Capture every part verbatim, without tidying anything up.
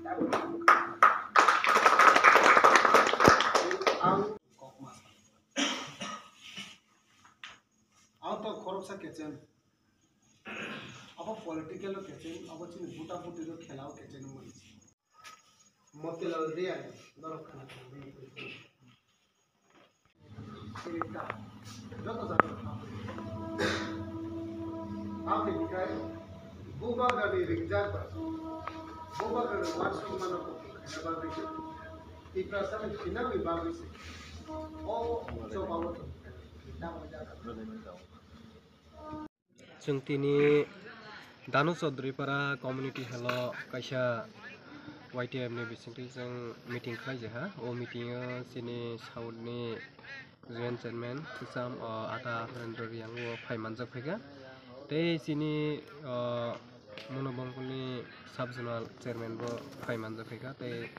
Ang, ang to khoroksa kecheng, abo political o kecheng, abo chini buta buti o khela o kecheng wngmani. Motilal Riyani norok khna tongdi. Joto jaga. Aboni hinkhe bubagrani ringjak bai, bubagrani uansukmano kuthum khaina bagwi se, Tiprasani thinangni bagwi se o choba o tongkha. Chwng tini Danu Chaudhary Para Community Hall o kaisa Y T F ni bisingtwi chwng meeting khlaijakha. O meeting o chini South ni Joint Chairman Kwcham, o, Ata Harendra Reang o phai manjak phaikha. Tei chini, o, Monobongkol ni Sub Zonal Chairman bo phai manjak phaikha. Tei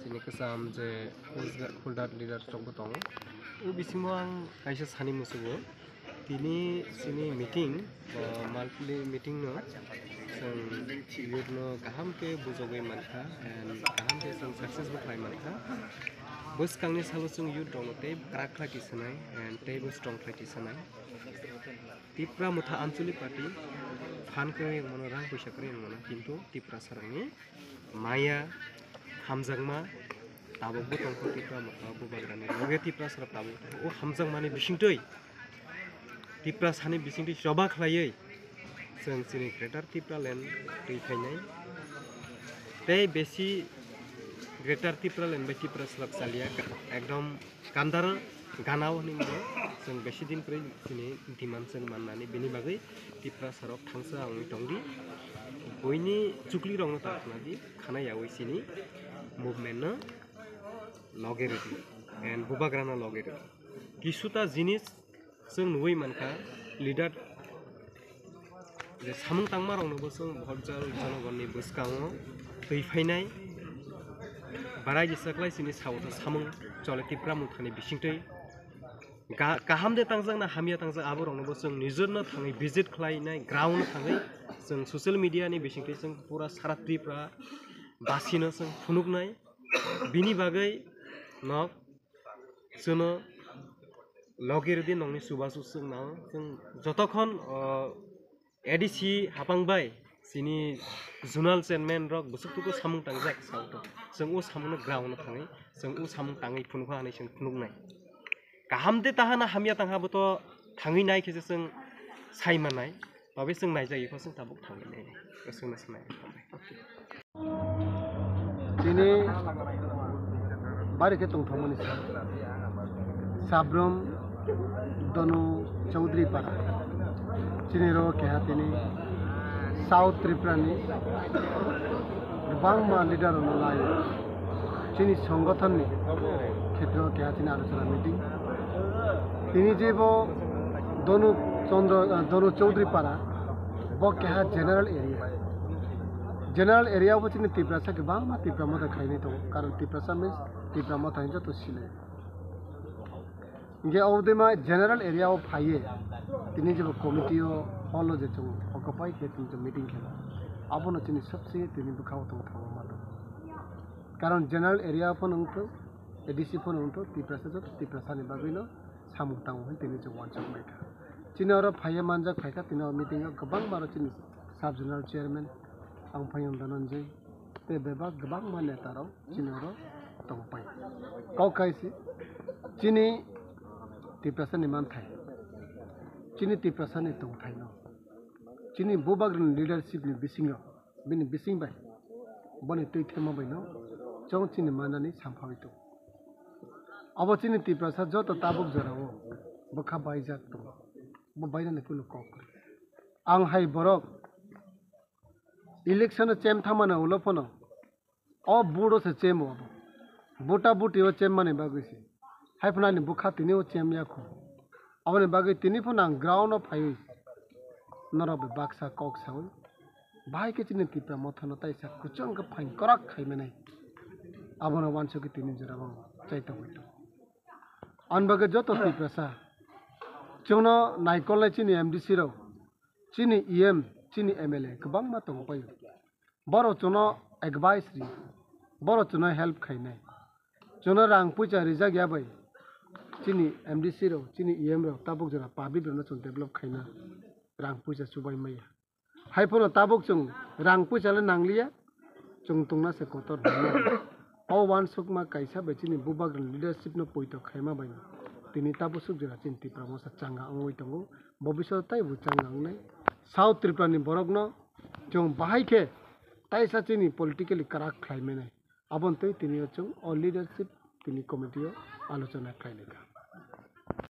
chini Kwcham je Hulda-, Huldat leader chwngbo tongo. O bisingo ang kaisa sani musugo. Tini chini meeting, o, monthly meeting no chwng youth no kaham khe bujogwi mankha and kaham khe chwng success bo khlai mankha. Bwskangni salo chwng youth rokno tei kwrak khlai tisanai and teibo strong khlai tisanai. Tipra Motha Anchalik Party phan kwrwi wngmano, rang puisa kwrwi wngmano, kintu Tiprasa rokni maya hamjakma tabukbo tongkha Tipra Motha Bubagrani loge Tiprasa rok tabuk tongkha. O hamjakmani bisingtwi Tiprasani bisingtwi choba khlaiwi chwng chini Greater Tipraland twi phainai. Tei besi Greater Tipraland bai Tiprasa rok chaliya, ekdom kandar ganao hinwi chwng besi din kwrwi chini demand chwng mannani, bini bagwi Tiprasa rok thangsa wngwi tongdi. Buini chukli rokno ta khwnadi, khana yaui chini movement no loge rwdi and Bubagrano loge rwdi. Kisuta jinis chwng nugwi mankha, leader je samung tangma rokno bo chwng bhot jal jonogonni bwskango twi phainai. Barai jesa kwlai chini South o samung chole Tipra Mothani bisingtwi. Ga-, kaham de tangjak na hamya tangjak, abo rokno bo chwng nijor no thangwi visit khlainai, ground no thangwi chwng social media ni bisingtwi chwng pura sara Tripura basino chwng phunuknai. Bini bagwi nok chwngno logi rwdi, nokni chubachu chwng nang. Chwng jotokhon, o, A D C hapang bai chini zonal chairman rok bwswk tuku samung tangjak South o. Chwng o samungno ground no thangwi, chwng o samung tangwi phunukha hinwi chwng phunuknai. Kaham de taha na hamya tangha bo to thangwi nai khe se chwng sai manai. Babe chwng naijak ikho chwng tabuk thangwi nai. Chwngno sanai. Tini bari khe tongthokmani sa. Sabrum Donu Chaudhary Para. Chini ro keha tini South Tripura ni kwbangma leader rokno lai chini songothon ni khetro keha chini alochona meeting. Tini je bo Donu Chandra, ah, Donu Chaudhary Para, bo keha general area. General area bo chini Tiprasa kwbangma Tipra Motha khainai tongo, karon Tiprasa means Tipra Motha hinwi joto sinai. Hinkhe obodima general area o phaiye, tini jebo committee o hall o je chwng occupy khe tini meeting khe, abono chini sobse tini bwkha o tong thangma tongo. Karon general area phano wngthok, A D C phano wngthok, Tiprasa joto Tiprasa ni bagwi no samung tango hwn tini chwng uansuk maikha. Chini oro phaiye manjak phaikha, tini o meeting o kwbangma ro chini sub zonal chairman Angphayung Dhananjay, tei bebak kwbangma neta rok chini oro tongpai. Kok kaisa chini Tiprasa ni manthai, chini Tiprasa ni tongthai no, chini Bubagrani leadership ni bisingo, bini bising bai, boni twi thema bai no chwng chini manani samphawi tongo. Abo chini Tiprasa joto tabuk jorao bwkha baijak tongo, bo bainani kunu kok kwrwi. Ang hai borok election o chem thangmani ulo phano o vote o se chemo, buta buti o chemmani bagwi se. Hai phano ani bwkha tini o chem ya kho. Aboni bagwi tini phano ang ground o phaiwi norok bai baksa kok sawi. Bahai khe chini Tipra Motha no taisa kuchung khe phain kwrak khai mani. Abono uansukwi tini jora o chai tongwi tongo. Ani bagwi joto Tiprasa chwngno naikolnai chini M D C rok, chini E M, chini M L A kwbangma tongpaio. Borok chwngno advice ri, Borok chwngno help khainai. Chwngno rang puisa rijak ya bai. Chini M D C rok, chini E M rok tabuk jora public rokno chwng develop khaina rang puisa chubai maya. Hai phano tabuk chwng rang puisa le nangliya, chwng tongna se kotor hwnwi. O uansukma kaisa bai chini bubagrani leadership no poito khaima bai tini tabuk swk jora chini Tipra Motha changa wngwi tongo, bobiswt taibo changa wngnai. South Tripura ni borokno chwng bahai khe taisa chini politically kwrak khlai mani. Aboni twi tini o chwng o leadership tini committee o alochona khlai lai kha.